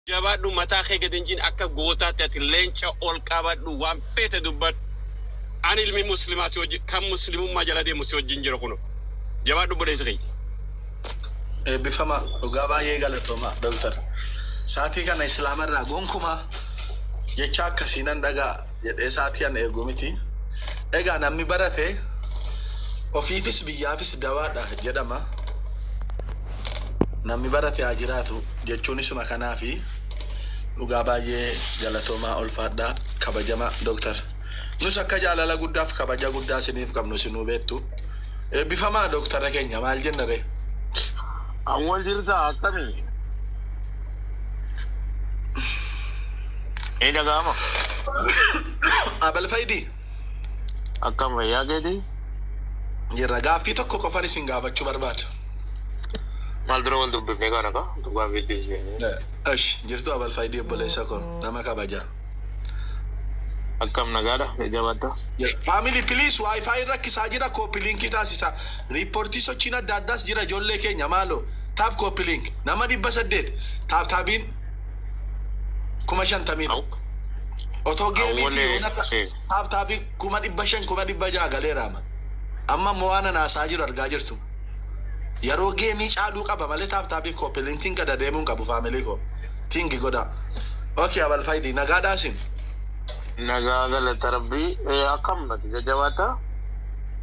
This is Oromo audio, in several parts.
Jabaadhu, mataa kee gadi hin jin, akka gootaatti ati leenca ol qabadhu, waan feete dubbadhu. Ani ilmi muslimaa si wajjin, kan muslimummaa jala deemu si wajjin jira kuno. Jabaadhu, obboleessa kiyya. Eebbifama, dhugaa baay'ee galatooma, Doctor. Saatii kana islaamarraa gonkumaa jecha akkasii nan dhagaa jedhee saatii an eegu miti. Egaa namni barate ofiifis biyyaafis dawaadha jedhama. Namni barate haa jiraatu jechuun isuma kanaafi. Dhugaa baay'ee galatoomaa, ulfaadhaa, kabajama Doctor. Nus akka jaalala guddaaf kabaja guddaa isiniif qabnu isinuu beektu. Eebbifamaa, Dooktara keenya, maal jenna ree? Awwal, jirtaa? Akkamii? Ni dhaga'ama. Abel Fayyidii. Akkam, fayyaa keetii? Jirra. Gaaffii tokko qofan isin gaafachuu barbaada. Maal dura wal dubbifnee kana ka? Gaaffiitti seenee. Ash, jirtu Abel Fayyidii, obboleessa koo nama kabajaa. Akkam, nagaadha? Jabaadha. Family, please, wifi rakkisaa jira, copy link taasisa. Riippoortii sochiin adda addaas jira, ijoollee keenya maaloo. Tap, copy link. Nama 800. Tap tapiin 51,000. Otoo gameiitii yoon akka tap tapii 500,000, 600,000 galeera amma. Amma immoo waan anaasaa jiru argaa jirtu. Yeroo gameii caaluu qaba malee tap tapii copy linkiin gad adeemuu hin qabu, family koo. Tingi godhaa. Okay, Abal Fayyidii, nagaadhaa isin? Nagaa, galata Rabbii. Akkam ati, jajjabaata?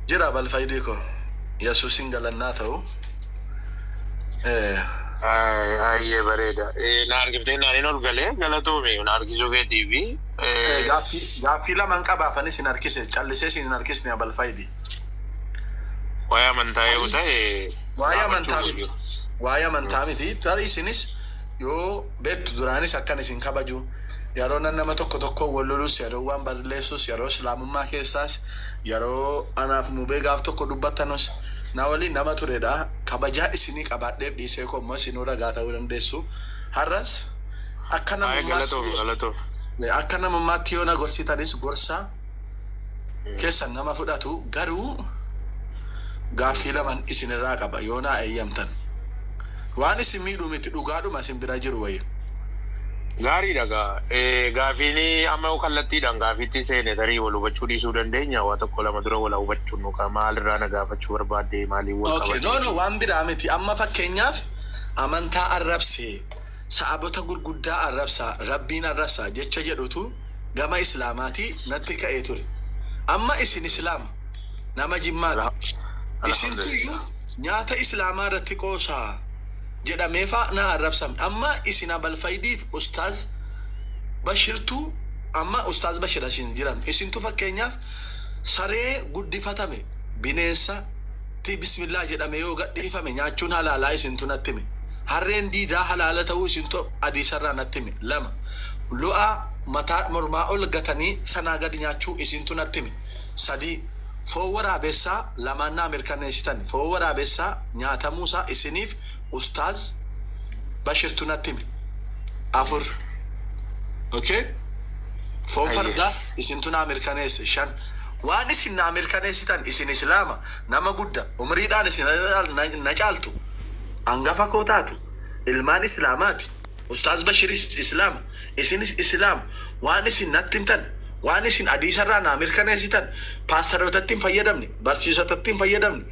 Jira, Abal Fayyidii koo. Yesuusin galannaa ta'u. Ayyee, bareeda. Na argiftee naan ol galee, galatoome na argisuu keetiifi. Gaaffii lamaan qabaafanis hin harkise, callisee isin hin harkisne, Abal Fayyidii. Waa'ee amantaa yoo ta'e. Waa'ee amantaa miti. Waa'ee amantaa miti. Tarii isinis yoo beektu duraanis akkan isin kabaju, yeroo nan nama tokko tokko wal lolus, yeroo waan balleessus, yeroo islaamummaa keessaas, yeroo anaaf mubee gaaf tokko dubbattanus na waliin nama turedha. Kabajaa isinii qabaadheef dhiisee koo immoo isinuu ragaa ta'uu dandeessu. Har'as akka namummaatti Galatoomi, galatoomi. akka namummaatti yoo na gorsitanis gorsa keessan nama fudhatu, garuu gaaffii laman isinirraa qaba yoo naa eeyyamtan. Waan isin miidhuu miti, dhugaadhuma isin bira jiru wayii. Gaariidha gaa. Gaafiin amma kallattiidhaan gaafiitti seene tarii wal hubachuu dhiisuu dandeenya. Waa tokko lama dura wal hubachuu nu maalirraa na gaafachuu barbaadde, maaliin wal Okay, no, waan biraa miti. Amma fakkeenyaaf amantaa arrabsee, sa'abota gurguddaa arrabsaa, Rabbiin arrabsaa jecha jedhutu gama islaamaatii natti ka'ee ture. Amma isin islaama, nama Jimmaati. Isintuyyuu nyaata islaamaa irratti qoosaa jedhamee faa na arrabsame. Amma isin Abal Faydiif Ustaaz Bashirtuu, amma Ustaaz Bashir asin jiran, isintu fakkeenyaaf saree guddifatame bineensa ti bismillah jedhame yoo gadhiifame nyaachuun halaalaa isintu natti hime. Harreen diidaa halaala ta'uu isintu hadiisarraa natti hime. Lama. Lo'aa mataa mormaa ol gatanii sanaa gadi nyaachuu isintu natti hime. Sadii. Foon waraabessaa lamaan naa mirkaneessitan. Foon waraabessaa nyaatamuusaa isiniif Ustaaz Bashirtu natti hime. Afur. Okay? Foon fardaas isintu naa mirkaneesse. Shan. Waan isin naa mirkaneessitan, isin islaama, nama gudda, umriidhaan isin na caaltu, hangafa koo taatu, ilmaan islaamaati. Ustaaz Bashiris islaama, isinis islaama. Waan isin natti himtan, waan isin hadiisarraa naa mirkaneessitan, paastarootatti hin fayyadamne, barsiisotatti hin fayyadamne,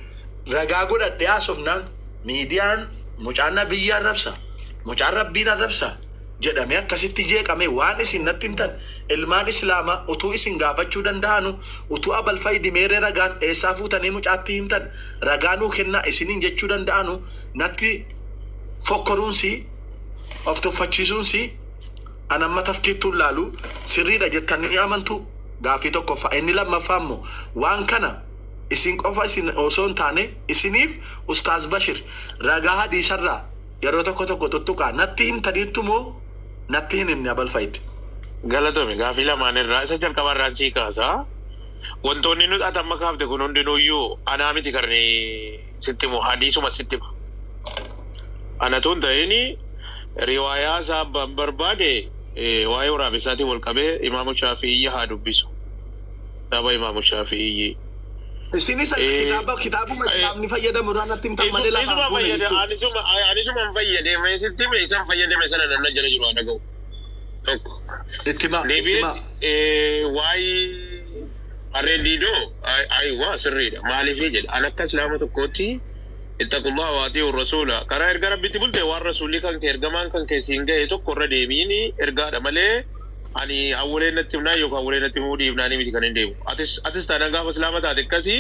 ragaa godhadhee haasofnaan miidiyaan mucaan nabiyyi arrabsa, mucaan Rabbiin arrabsa jedhamee akkasitti jeeqame. Waan isin natti himtan, ilmaan islaamaa utuu isin gaafachuu danda'anu, utuu Abal Faydi meeree ragaan eessaa fuutanii mucaatti himtan, ragaa nuu kennaa isiniin jechuu danda'anu, natti fokkoruunsi, of tuffachiisuunsi an amma tafkiittuun laalu sirriidha jettanii amantu? Gaaffii tokkoffaa. Inni lammaffaa immoo waan kana isin qofa isin osoo hin taane isiniif Ustaaz Bashir ragaa hadiisarraa yeroo tokko tokko tuttuqaa natti himtaniittu moo natti hin himne, Abal Fayid? Galatoomi, gaafii lamaan irraa isa jalqaba irraan sii kaasa. Wantoonni nuti ati amma kaafte kun hundinuyyuu anaa miti kan sitti himu, hadiisuma sitti hima. Anatu hin ta'in, riwaayaa isaa abbaan barbaade waa'ee waraabessaatiin wal qabee Imaamu Shaafi'iyyi haa dubbisu. Kitaaba Imaamu Shaafi'iyyi. Isinis kitaaba kitaabuma islaamni fayyadamu irraa natti himtan malee lafaan Isuma fuune fayyada jechuudha. anisuma hin fayyadame sitti hime isan fayyadame sana namna jala jiru haa dhaga'u. Tokko. Itti himaa itti Deebi'ee himaa. Waa'ee harreen diidoo ayiwaa sirriidha. Maaliif jedha an akka islaama tokkootti ittaqullah waatii rasuula karaa erga rabbitti bulte waan rasuulli kan kee ergamaan kan kee siin gahe tokko irra deemiin ergaadha malee ani awwaleen natti himnaa yookaan awwaleen natti himuu dhiifnaanii miti kan hin deemu. Atis taanaan gaafa islaama taate akkasii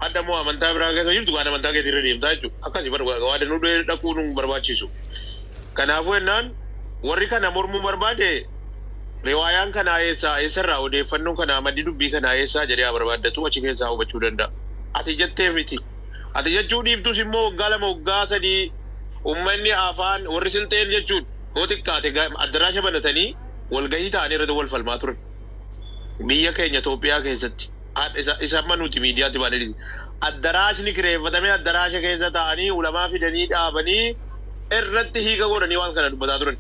hadda immoo amantaa biraa keessa jirtu waan amantaa keetii irra deemtaa jechuudha. Akkasii waa danuu dhaquu nu barbaachisu. Kanaafuu jennaan warri kana mormuu barbaade riwaayaan kanaa eessaa eessarraa odeeffannoon kanaa maddi dubbii kanaa eessaa jedhee haa barbaaddatu achi keessaa hubachuu danda'a. Ati jettee miti. Ati jechuu dhiiftus immoo waggaa 2 waggaa 3 uummanni afaan warri silxeen jechuun yoo xiqqaate addaraasha banatanii walgahii ta'anii irratti wal falmaa turan. Biyya keenya Itoophiyaa keessatti isa amma nuti miidiyaatti baanee addaraashni kireeffatamee addaraasha keessa ta'anii ulamaa fidanii dhaabanii irratti hiika godhanii waan kana dubbataa turan.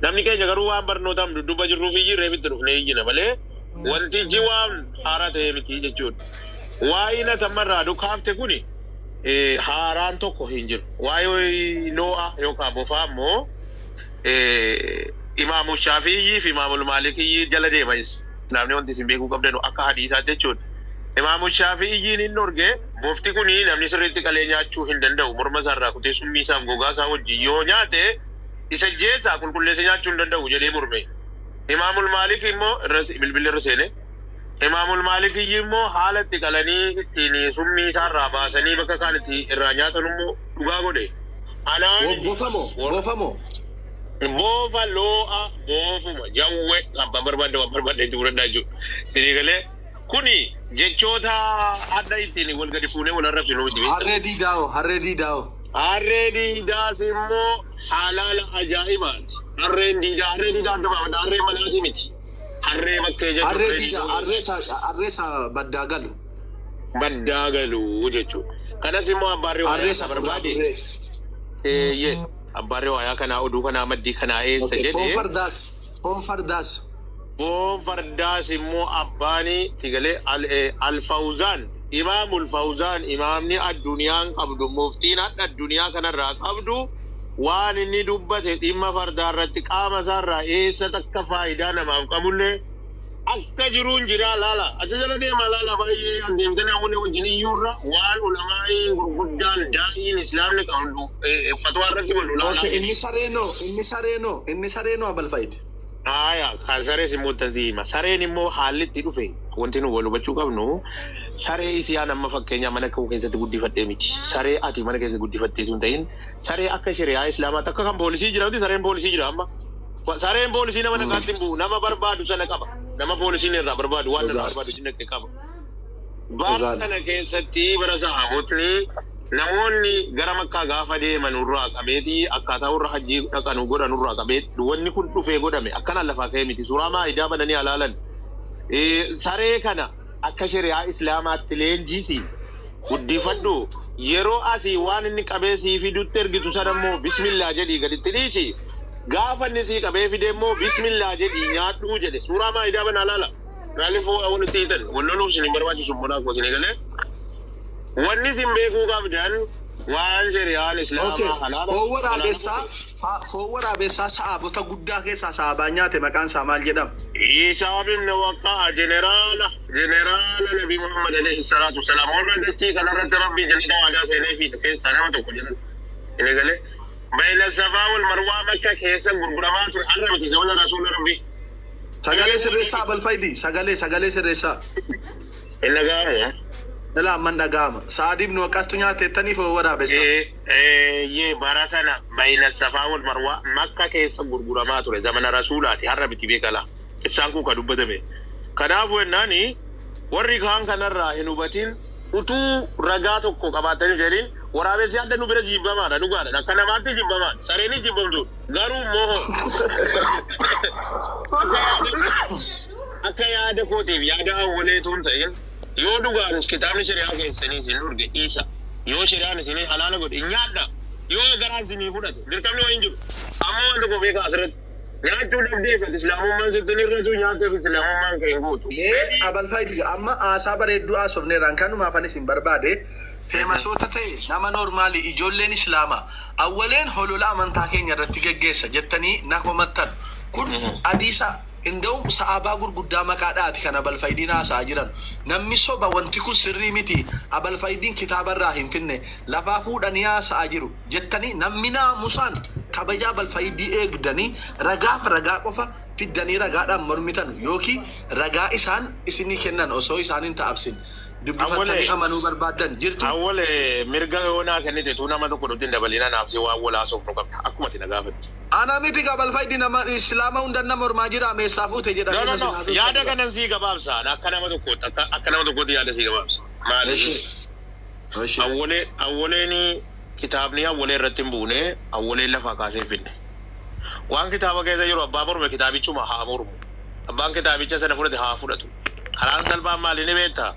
Namni keenya garuu waan barnootaan dudduuba jirruuf iyyuu reefitti dhufnee iyyina malee wantichi waan haaraa ta'e miti jechuudha. Waa'ee natammarraa dhukaafte kuni haaraan tokko hin jiru. Waa'ee loo'a yookaan bofaa immoo Imaamu Shaafiyyii fi Imaamul Maalikiyyii jala deema. Islaamni wanti isin beekuu qabdan akka hadiisaa jechuudha. Imaamu Shaafi'iyyiin hin dhorge bofti kuni namni sirriitti qalee nyaachuu hin danda'u. Morma isaarraa kutee summii isaaf gogaa isaa wajjin yoo nyaate isa jeesaa qulqulleessee nyaachuu hin danda'u jedhee morme. Imaamul Maalik immoo bilbilli irra seene. Imaamul Maalik immoo haala itti qalanii ittiin summii isaarraa baasanii bakka kaan itti irraa nyaatan immoo dhugaa godhe. Anaan Bofamoo bofamoo. Boofa loo'a boofuma jawwe abbaan barbaadde waan barbaadde itti fudhadhaa jechuudha. Sinii galee kuni jechoota adda ittiin wal gadi fuunee wal arrabsinu miti beektaa. Harree diidaa'oo harree diidaa'oo. Harree diidaas immoo halaala ajaa'ibaati. Harreen diidaa harree diidaa adda baafadha harree manaati miti. Harree bakkee jechuun Harree diidaa harree isa baddaa galu. Baddaa galu jechuudha. Kanas immoo abbaan Harree riwaayaa isa kana barbaade. barbaade. Eeyyee abbaan riwaayaa kanaa oduu kanaa maddii kanaa eessa Foon jedhee. fardaas foon fardaas. Foon fardaas immoo abbaanii tigalee Alfawzaan Imaamul Fawzaan imaamni addunyaan qabdu muftiin hadha addunyaa kanarraa qabdu waan inni dubbate dhimma fardaa irratti qaama isaarraa eessa takka faayidaa namaaf qabullee akka jiruun jira laala achi jala deema laala baay'ee adeemtanii hawwanii wajjin iyyuurra waan ulamaa'iin gurguddaan daa'iin islaamni qabdu fatwaa irratti godhu laala. Okay, inni sareenoo inni sareenoo inni sareenoo abal fayyid. Aya, kan sarees immoo tasii hima. Sareen immoo haalli itti dhufe wanti nu wal hubachuu qabnu saree isiyaan amma fakkeenyaa mana koo keessatti guddifadhee miti. Saree ati mana keessatti guddifattee sun ta'in saree akka shari'aa islaamaatti akka kan poolisii jira miti sareen poolisii jira amma. Sareen poolisii nama naqaatti hin bu'u nama barbaadu sana qaba. Nama poolisiin irraa barbaadu waan irraa barbaadu sin dhaqe qaba. Bara kana keessatti bara sahaabotni namoonni gara makkaa gaafa deeman irraa qabeetii akkaataa warra hajjii dhaqanu godhan irraa qabee wanni kun dhufee godhame akkanaan lafaa ka'ee miti suuraa maayidaa bananii alaalan. Saree kana akka shari'aa islaamaatti leenjisi guddifadhu yeroo asii waan inni qabee sii fidutti ergitu sana immoo bismillaa jedhii gaditti dhiisi. Gaafa inni sii qabee fide immoo bismillaa jedhii nyaadhuu jedhe suuraa maayidaa banaa laala. Maaliif walitti hiitan wal loluuf isin hin barbaachisu modaa koo isin eegalee. Wanni isin beekuu qabdan waan shari'aan Okay, islaamaa halaala foon waraabessaa foon waraabessaa sa'aabota guddaa keessaa sa'aabaa nyaate maqaan isaa maal jedhama? Isaa ibn Waqqaa jeneraala jeneraala Nabi Muhammad alayhi salaatu wasalaam warra dachii kanarratti rabbii jannata waadaa seenee fi keessaa nama tokko jedhan. Inni galee bayna safaa wal marwaa makka keessa gurguramaa ture har'a miti zamana rasuula rabbii. Sagalee sirreessaa abal fayyidi sagalee sagalee sirreessaa. Inni dhaga'amu. Ilaa amman dhaga'ama. Sa'aad ibn Waqqaastu nyaateettanii foon waraabessaa. Eeyyee bara sana bayna safaa wal marwaa makka keessa gurguramaa ture zamana rasuulaati har'a miti beekala. Isaan kun kan dubbatame. Kanaafuu jennaani warri kaan kanarraa hin hubatin utuu ragaa tokko qabaatanii jedhin waraabessi adda nu bira jibbamaadha dhugaadha akka namaatti jibbamaadha sareenis jibbamtu garuu immoo akka yaada kootiif yaada awwaleetu hin ta'in yoo dhugaan kitaabni shari'aa keessanii isin dhorge dhiisa yoo shari'aan isinii halaala godhe nyaadha yoo garaan isinii fudhate dirqamni waa hin jiru ammoo wanti koo beekaa asirratti Nyaachuu dhabdeef ati islaamummaan sitti hin irratu, nyaateef islaamummaan kee hin guutu. Mee abalfaa amma haasaa bareedduu haasofneerraan kanumaaf anis hin barbaade famousoota ta'e nama normalii ijoolleen islaamaa awwaleen holola amantaa keenya irratti geggeessa jettanii na komattan. Kun hadiisa inda'um sa'aabaa gurguddaa maqaadhaati kan abalfaayidiin haasa'aa jiran. Namni soba, wanti kun sirrii miti, abalfaayidiin kitaabarraa hin finne, lafaa fuudhanii haasa'aa jiru jettanii, namni naamusaan kabaja abalfaayidii eegdanii ragaaf ragaa qofa fiddanii ragaadhaan mormitan yookiin ragaa isaan isinii kennan osoo isaan hin ta'absin dubbifattanii amanuu barbaaddan jirtu. Awwale, mirga yoonaa kennite tuu nama tokko nutti hin dabalina, naaf si waan walaa soofnu qabna akkuma ati na gaafatte. Ana miti abalfaayidii, nama islaama hundan nama mormaa jira meessaa fuute No, jedhamee no, isa no. sinaa. Yaada kanan sii gabaabsa. Akka nama tokkootti, akka nama tokkootti yaada sii gabaabsa. Maali? Awwalee awwaleen kitaabni awwalee irratti hin buune, awwaleen lafaa kaasee finne. Waan kitaaba keessa jiru abbaa morme kitaabichuma haa mormu. Abbaan kitaabicha sana fudhate haa fudhatu. Karaan salphaan maali ni beektaa?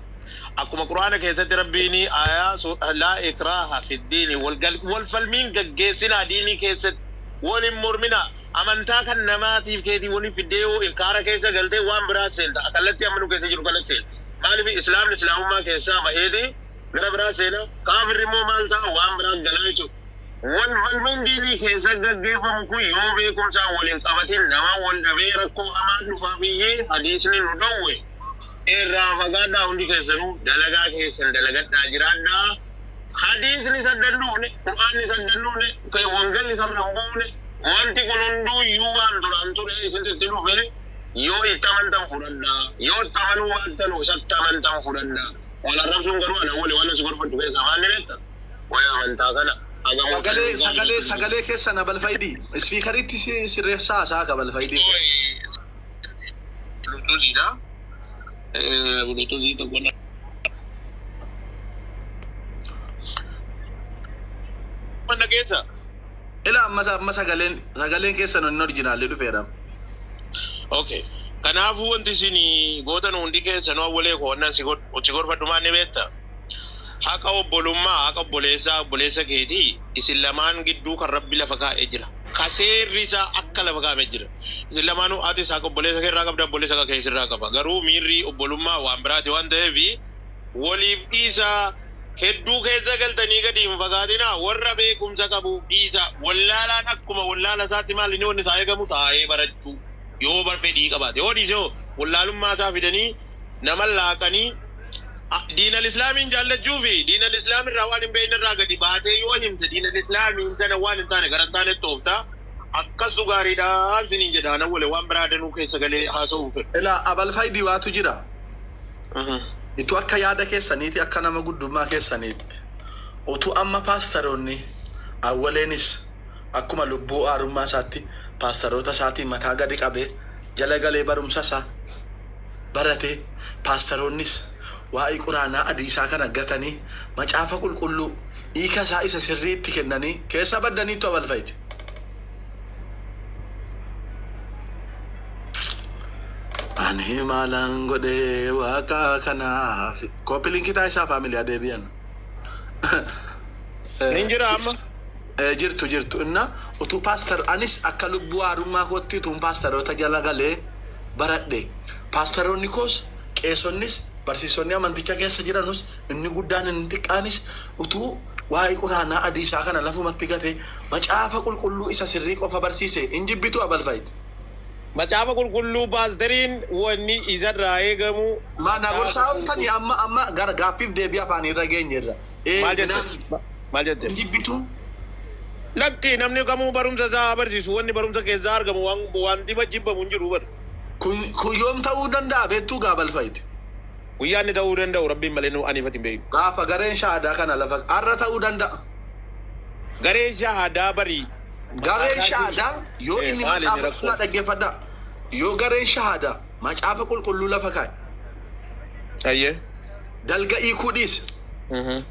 Akkuma Quraana keessatti Rabbiin ayaa laa ikraaha fi diini, wal falmiin gaggeessinaa, diinii keessatti wal hin mormina, amantaa kan namaatiif keetii waliin fiddee yoo inkaara keessa galtee waan biraa seenta, kallattii amma nu keessa jiru kana seenta. Maaliif islaamni islaamummaa keessaa baheeti gara biraa seena, kaafirri immoo maal ta'a, waan biraa galaa jechuudha. Wal falmiin diinii keessa gaggeeffamu kun yoo beekumsaan waliin qabatin nama wal dhabee rakkoo hamaan dhufaa biyyee hadiisni nu dhowwe. Irraa fagaadhaa, hundi keessanuu dalagaa keessan dalagadhaa jiraadhaa. Hadiisni saddan dhufne, Qur'aanni saddan dhufne, wangalli sarra hin buune, wanti kun hunduu iyyuu waan duraan ture isinitti dhufe yoo itti amantan fudhadhaa, yoo itti amanuu baattan isatti amantan fudhadhaa. Wal arrabsuun garuu ana wali waan asi gorfadhu keessaa maal ni beekta? Waa'ee amantaa kana hagamoo. Sagalee keessan abalfaayidii speakeritti sirreessaa haasaa akka abalfaayidii. Bluetoothiidha. Bluetoothii tokko. Mana keessa. Ila amma sagaleen keessan inni originalli dhufeera. Okay. Kanaafuu wanti isin gootan hundi keessanuu, awwalee koo, wannan si gorfadhu maal ni beekta? Haqa obbolummaa, haqa obboleessaa, obboleessa keetii isin lamaan gidduu kan Rabbi lafa kaa'ee jira. Ka seerri isaa akka lafa kaa'amee jira. Isin lamaanuu atis haqa obboleessa kee irraa qabda, obboleessa kee irraa qaba. Garuu miirri obbolummaa waan biraati waan ta'eef waliif dhiisaa, hedduu keessa galtanii gadi hin fagaatinaa, warra beekumsa qabu dhiisa. Wallaalaan akkuma wallaala isaatti maal inni wanni isaa eegamu taa'ee barachuu yoo bar fedhii qabaate, yoo dhiise hoo wallaalummaa isaa fidanii nama laaqanii diinal islaamiin jaallachuu fi diinal islaam irraa waan hin beekne irraa gadi baatee yoo himte diinal islaamiin sana waan hin taane gara hin taanetti oofta. Akkasu gaariidhaan siniin jedha, ana wale waan biraa danuu keessa galee haasa'uun fedhu. Ila abalfaayidii waatu jira. Itu akka yaada keessaniiti, akka nama guddummaa keessaniitti. Utuu amma paastaroonni awwaleenis akkuma lubbuu aarummaa isaatti paastaroota isaatiin mataa gadi qabee jala galee barumsa isaa baratee, paastaroonnis waa'ee quraanaa hadiisaa kana gatanii macaafa qulqulluu hiika isaa isa sirriitti kennanii keessa baddaniitu abalfayidi. Ani maalan godhee waaqa kanaaf copy linkii isaa family adeebi'an. Nin jira amma. Jirtu jirtu inna utuu pastor anis akka lubbuu haarummaa kootti utuun paastaroota jala galee baradhe, paastaroonni koos, qeesonnis, barsiisonni amanticha keessa jiranus, inni guddaan inni xiqqaanis utuu waa'ee quraanaa hadiisaa kana lafumatti gate macaafa qulqulluu isa sirrii qofa barsiise hin jibbitu abalfayit. Macaafa qulqulluu paasteriin wanni isarraa eegamu. Ma na gorsaa ooltanii amma gara gaaffiif deebii afaanii irra geenyerra. Maal jette? Maal jette? Hin jibbitu. Lakki, namni kamuu barumsa isaa barsiisu, wanni barumsa keessaa argamu waan wanti jibbamu hin jiru bara. Kun yoom ta'uu danda'a beektuu gaabalfayit? Guyyaa inni ta'uu danda'u Rabbiin malee nu aniifati hin beeknu. Gaafa gareen shaadaa kana lafa har'a ta'uu danda'a. Gareen shaadaa barii. Gareen shaadaa yoo inni maali inni macaafa rakkoo? qulqulluu dhaggeeffadhaa. Yoo gareen shaadaa macaafa qulqulluu lafa kaa'e Ayyee. dalga hiikuu dhiise.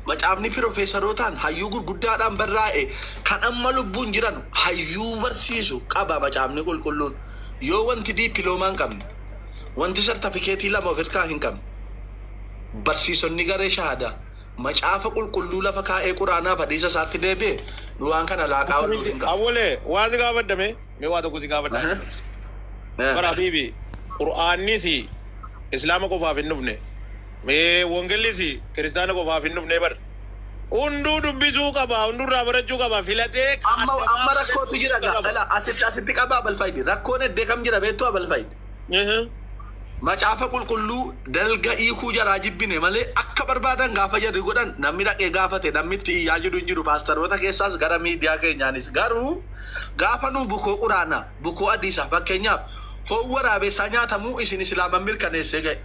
Macaafni piroofeesarootaan hayyuu gurguddaadhaan barraa'e kan amma lubbuun jiran hayyuu barsiisu qaba macaafni qulqulluun. Yoo wanti diipiloomaa hin qabne, wanti sartifikeetii lama of harkaa hin qabne, barsiisonni garee shaadaa macaafa qulqulluu lafa kaa'ee quraanaaf hadiisa isaatti deebi'e nu waan kana laaqaa ooluuf hin qabu. Awwalee, waa si gaafadhame, mee waa tokko si gaafadha. Bara habiibi, Qur'aannis Islaama qofaaf hin dhufne. Mee wangeellis kiristaana qofaaf hin dhufne bar. Hunduu dubbisuu qaba, hundurraa barachuu qaba, filatee Amma rakkootu jira gaa. Dhala asitti qabaa balfaydi. Rakkoon eddee kam jira beektuu balfaydi. Macaafa qulqulluu dalga hiikuu jaraa jibbine malee akka barbaadan gaafa jarri godhan namni dhaqee gaafate namni itti iyyaa jiru hin jiru, paastaroota keessaas gara miidiyaa keenyaanis. Garuu gaafa nu bukoo quraanaa, bukoo hadiisaa, fakkeenyaaf foon waraabessaa nyaatamuu isin islaaman mirkaneessee ga'e.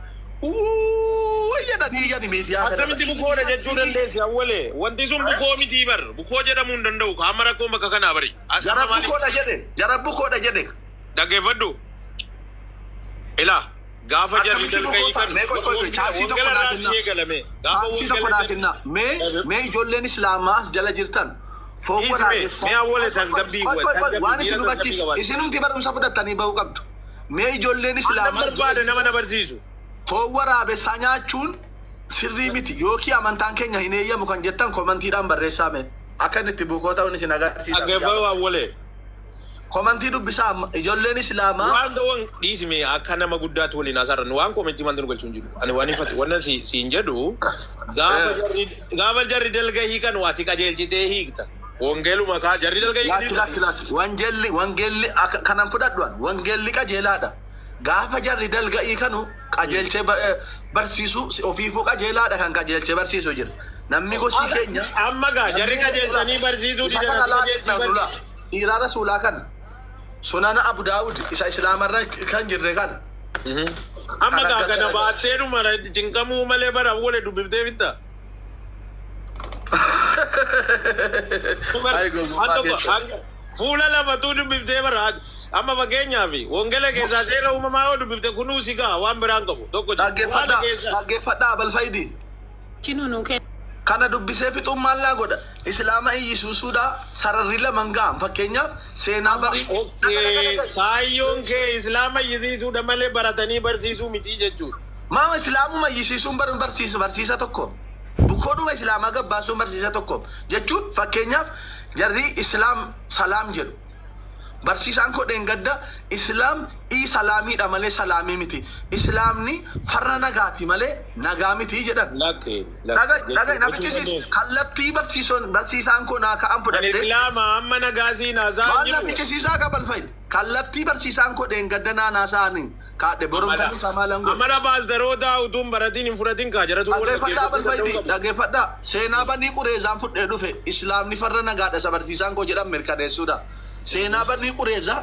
Uuu jedhanii iyyani miidiyaa kana. Akkamitti bukoodha jechuu dandeessi awwalee? Wanti sun bukoo mitii bar. Bukoo jedhamuu hin danda'u. Qaama rakkoon bakka kanaa bari. Jara bukoodha jedhe, jara bukoodha jedhe. Dhaggeeffadhu. Ilaa gaafa jarri Akkamitti dalga bukoo hiikan. Mee qoy qoy, chaansii tokko naa kenna. Eegalame. Gaafa Chaansii tokko naa kenna. Mee ijoolleen islaamaa as jala jirtan. Foon Dhiisi mee, waraabessaa. mee awwalee tasgabbii Qoy qoy qoy, tasgabbii, waan isin miira hubachiisu. tasgabbii qabaadhu. Isin hundi barumsa fudhattanii bahuu qabdu. Mee ijoolleen Nama islaamaa barbaada nama na barsiisu. foon waraabessaa nyaachuun sirrii miti yookiin amantaan keenya hin eeyyamu kan jettan komantiidhaan barreessaa mee. Akka inni itti bukoo ta'uun isin agarsiisa. Dhaggeeffadhu awwalee. Komantii dubbisaa amma ijoolleen islaamaa. Waan ta'uun dhiisime akka nama guddaatti waliin haasa'an waan komentii wanti nu galchuun jiru. Ani waan ifati wannan si siin jedhu gaafa jarri dalga hiikan waati qajeelchitee hiikta. Wangeeluma kaa jarri dalga Lakki hiikan. lakki lakki, wangeelli kanan fudhadhu an wangeelli qajeelaadha. Gaafa jarri dalga hiikanu qajeelchee barsiisu ofiifuu qajeelaadha kan qajeelchee barsiisu jira. Namni gosii keenya. Amma gaa jarri qajeelchanii barsiisuu Isa didan kana ati qajeelchii laala barsiisu. Siiraa rasuulaa kana. Sunana Abu Daawud isa islaamarra kan jirre kana. Amma gaa kana baattee dhuma cinqamuu malee bara wale dubbiftee fitta. Ay, gogummaa keessa. Fuula lamatu dubbiftee bara amma fakkeenyaaf wangeela keessaa seera uumamaa yoo dubbifte kunuu si gaa waan biraan qabu tokko jira. Dhaggeeffadhaa dhaggeeffadhaa balfaydi. Chinuu kenna. Kana dubbisee fixuun maallaa godha. Islaama iyyisuusuudha sararri laman ga'an, fakkeenyaaf seenaa barii. Okay, kaayyoon kee islaama iyyisiisuudha malee baratanii barsiisuu miti jechuudha. Maama islaamuma iyyisiisuun barsiisa barsiisa tokko. Bukoodhuma islaamaa gabbaasuun barsiisa tokko. Jechuun fakkeenyaaf jarri islaam salaam jedhu. Barsiisaan koo dheengadda islaam ii salaamiidha malee salaamii miti. Islaamni farra nagaati malee nagaa miti jedhan. Lakke. Dhaga namichi kallattii barsiisoon barsiisaan koo naa ka'an Kan fudhadhee. islaama amma nagaa siin haasaa Maal hin jiru. namichisiisaa qaban fa'i? Kallattii barsiisaan koo dheengadda naanaa isaanii kaadhe boromtan isaa maalan godhe. Amala paasteroota utuu hin baratiin hin fudhatin kaa jaratu wal Dhaggeeffadhaa dhaggeeffachuu balfaydi danda'u qabu., dhaggeeffadhaa, seenaa banii qureezaan fudhee dhufe islaamni farra nagaadha isa barsiisaan koo jedhan mirkaneessuudha. Seenaa banii qureezaa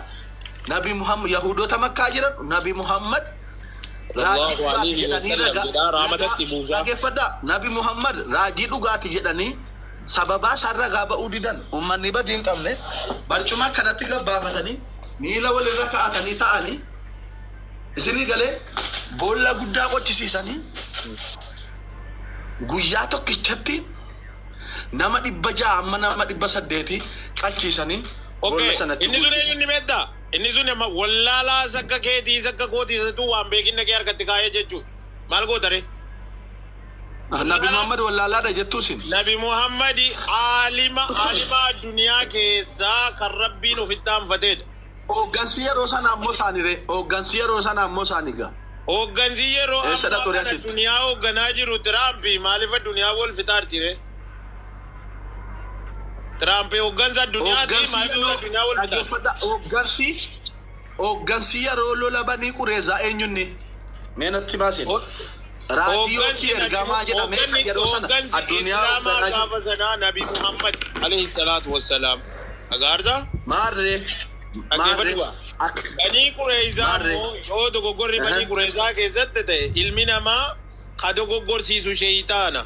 Nabi Muhammad Yahudoota Makkaa jiran Nabi Muhammad raajii Sallallahu dhugaati alaihi jedhanii wasallam jedhaa raamatatti buusaa. Dhaggeeffadhaa, Nabi Muhammad raajii dhugaati jedhanii sababaa isaan ragaa ba'uu didan, uummanni badii hin qabne barcuma akkanatti gabbaafatanii miila walirra kaa'atanii ta'anii isinii galee boolla guddaa qochisiisanii guyyaa tokkichatti nama 600 amma nama 800 qalchiisanii Okay, boolla sanatti inni sun eenyu inni beektaa? Inni sun amma wallaalaa sakka keetii sakka kootii isatu waan beekinna kee harkatti kaayee jechuudha. Maal goota ree? Nabi Muhammad wallaalaadha jettuusin. Nabi Muhammadi aalima addunyaa keessaa kan Rabbiin ofitti aanfateedha. Hooggansi yeroo sana ammoo isaanii hooggansi yeroo sana ammoo isaanii gaa. Hooggansi yeroo Eessa ammaa dhaqxu kana asitti? addunyaa hoogganaa jiru Tiraampi maaliif addunyaa wal fixaarti ree? Tiraampi hooggansa addunyaati Hooggansi maaliif yeroo addunyaa wal fixaarti? dhaggeeffadhaa, hooggansi yeroo lola banii qureezaa eenyunni? Mee natti baasin. Raajii yookiin ergamaa jedhamee kan yeroo sana Hooggansi addunyaa Islaamaa hoogganaa jiru. gaafa sanaa Nabi Muhammad alayhi salaatu wassalaam. Agaartaa? Maarree. Dhaggeeffadhu gaa. Banii Qureeyzaa Maarree. immoo yoo dogoggorri banii Qureeyzaa keessatti ta'e ilmi namaa ka dogoggorsiisu sheeyitaana.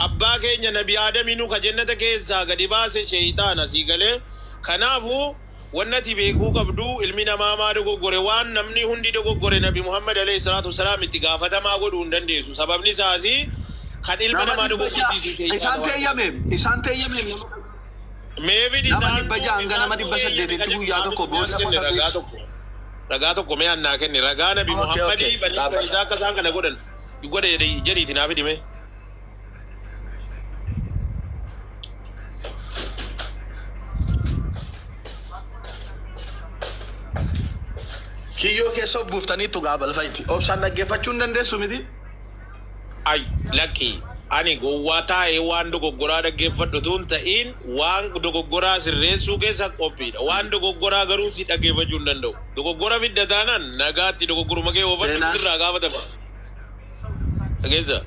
Abbaa keenya Nabi Aadaminuu ka jannata keessaa gadi baase sheeyitaana sii galee. Kanaafuu wanni ati beekuu qabdu ilmi namaa maa dogoggore, waan namni hundi dogoggore Nabi Muhammad alayhi salaatu wassalaam itti gaafatamaa godhuu hin dandeessu. Sababni isaas kan ilma Nama namaa 600 dogoggorsiisu sheeyitaana isaan waan ta'eef. teeyyameem isaan teeyyameem Meefid nama isaan 600 hanga nama 800tti guyyaa tokko booda ragaa qosa tokko ragaa tokko mee annaa kenni ragaa Nabi Okay, Muhammadii okay. banii Qurayzaa akka isaan kana godhan godhe jedhiiti naa fidime. Kiyyoo keessa of buuftaniittu gaa balfayti. Obsaan dhaggeeffachuu hin dandeessu miti. Ay, lakki ani gowwaa taa'ee waan dogoggoraa dhaggeeffadhu tun ta'iin waan dogoggoraa sirreessuu keessa qophiidha. Waan dogoggoraa garuu si dhaggeeffachuu hin danda'u. Dogoggora fidda taanaan nagaatti dogoggoruma kee oofadhu Seenaan sirraa gaafatama. Dhageessa.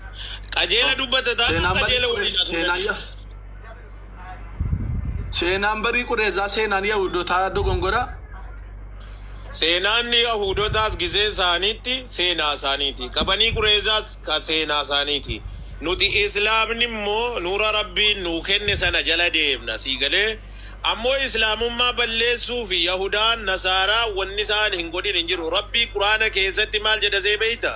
Qajeela dubbata taanaan seenaan barii qajeela waliin haasa'uu seenaan dandeenya. Seenaan barii Qureezaa seenaan Yahudotaa dogongoraa. Seenaan Yahudotaas gisee isaaniitti seenaa isaaniiti. Qabanii Qureezaas ka seenaa isaaniiti. Nuti Islaamni immoo nuura Rabbiin nuu kenne sana jala deemna sii galee. Ammoo Islaamummaa balleessuu fi Yahudaan Nasaaraa wanni isaan hin godhin hin jiru. Rabbii Quraana keessatti maal jedha see beeyta?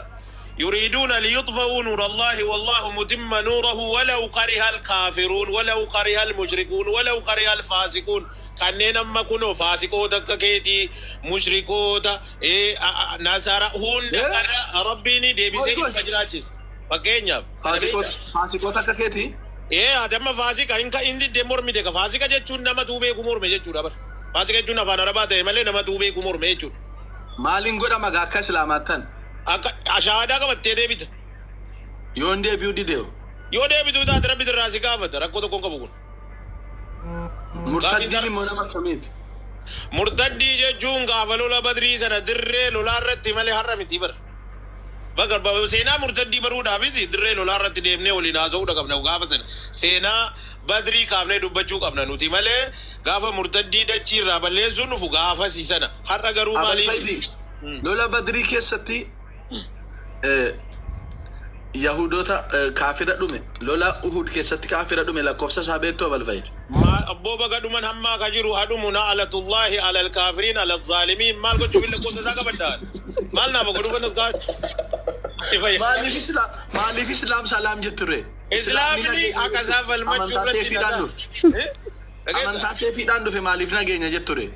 يريدون ليطفئوا نور الله والله متم نوره ولو كره الكافرون ولو كره المشركون ولو كره الفاسقون. Kanneen amma kunoo faasiqoota akka keetii mushrikoota nasaara hunda kana Rabbiin deebisee Oi, oi. isuma jiraachisa. Fakkeenyaaf kana beektaa? Faasiqoota akka keetii. Ee, ati amma faasika hin ka inni diddee mormite ka faasika jechuun nama tuu beeku morme jechuudha bar. Faasika jechuun afaan Arabaa ta'e malee nama tuu beeku morme jechuudha. Maaliin godhama gaa akka Islaamaattan? Akka shahaadaa qabattee deebita. Yoon deebi'uu dideewu. Yoo deebituu taate Rabbi irraa si gaafata, rakkoo tokko hin qabu kun. Murtaddiin immoo nama akkamiiti? Murtaddii jechuun gaafa lola Badrii sana dirree lolaa irratti malee har'a miti bara. Bakka seenaa murtaddii baruudhaafis dirree lolaa irratti deemnee waliin haasa'uudha qabna gaafa sana. Seenaa Badrii kaafnee dubbachuu qabna nuti malee gaafa murtaddii dachii irraa balleessuun dhufu gaafasi sana. Har'a garuu maaliif? Abalfaidi lola Badrii keessatti Yahudoota kaafira dhume, lola Uhud keessatti kaafira dhume lakkoofsa isaa beektu, Abalfaidi? Maal abboo, baga dhuman, hammaa ka jiru hadhumu. نعلة الله على الكافرين على الظالمين. Maal gochuuf lakkoofsa isaa qabaddaa? Maal naama godhuu kanas gaa? Maaliif Islaam salaam jetture? Islaamni akka isaa falmachuu Amantaa irratti seefiidhaan nagaa. dhufe. Eh? Dhageessaa? Amantaa seefiidhaan dhufe, maaliif nageenya jetture?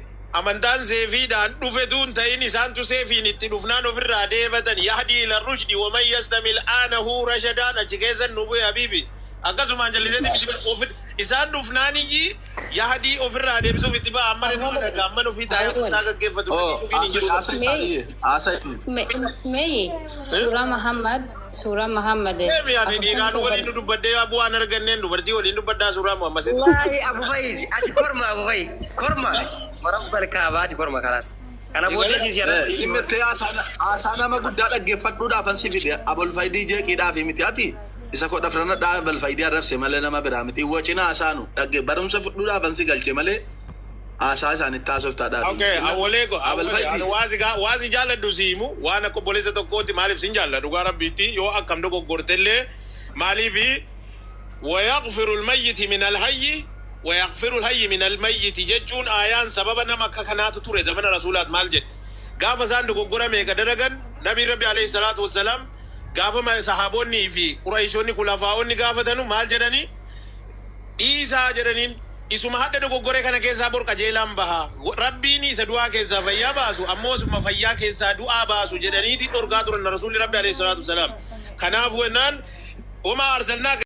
Amantaan seefiidhaan dhufe tuun ta'in isaantu seefiin itti dhufnaan ofirraa deebatan. يهدي إلى الرشد ومن يستمع الآن رشدا. Achi keessan nu bu'e habiibi. Akkasumaan jalliseeti isaan dhufnaaniyyi yahdii ofirraa deebisuuf itti ba'a. Amma nama dhagaa amma ofii taa'ee amantaa gaggeeffatu. Oh, Hin jiru. haasa itti. Mee suuraa Muhammad, suuraa Muhammad Deemi, ani dhiiraan waliin nu dubbadhee bu'aan arganneen dubartii waliin dubbadhaa suuraa Muhammad. Wallaahi Abu Fayyid, ati korma. Abu Fayyid, korma ati. Warabbal kaabaati korma kalaas. Kana booddee si Dhimma itti haasaa nama guddaa dhaggeeffadhuudhaaf an si fide, Abolfaayidii jeeqiidhaaf miti. Ati isa kodha firanadhaa Abolfaayidii arrabse malee nama biraa miti. Wacina haasaanu dhagge barumsa fudhuudhaaf an si galche malee haasaa isaanitti haasoftaadhaaf. Okay, awwalee ko Abolfaayidii. Waasi jaalladhu si himu waan akka obboleessa tokkooti. Maaliif sin jaalla dhugaa Rabbiitti yoo akkam dogoggortellee maaliifi ويغفر الميت من الحي ويغفر الحي من الميت jechuun ayaan sababa nama akka kanaatu ture zamana rasuulaat. Maal jedhe? Gaafa isaan dogoggora meeqa dalagan, nabi Rabbi عليه الصلاة والسلام gaafa sahaabonni fi Quraishoonni kulafaa'onni gaafatanu maal jedhanii? Dhiisaa jedhaniin. Isuma hadda dogoggore kana keessaa bor qajeelaan baha, Rabbiin isa du'aa keessaa fayyaa baasu ammoo isuma fayyaa keessaa du'aa baasu jedhaniiti dhorkaa turan rasuulli Rabbi عليه الصلاة والسلام. Kanaafuu jennaan وما أرسلناك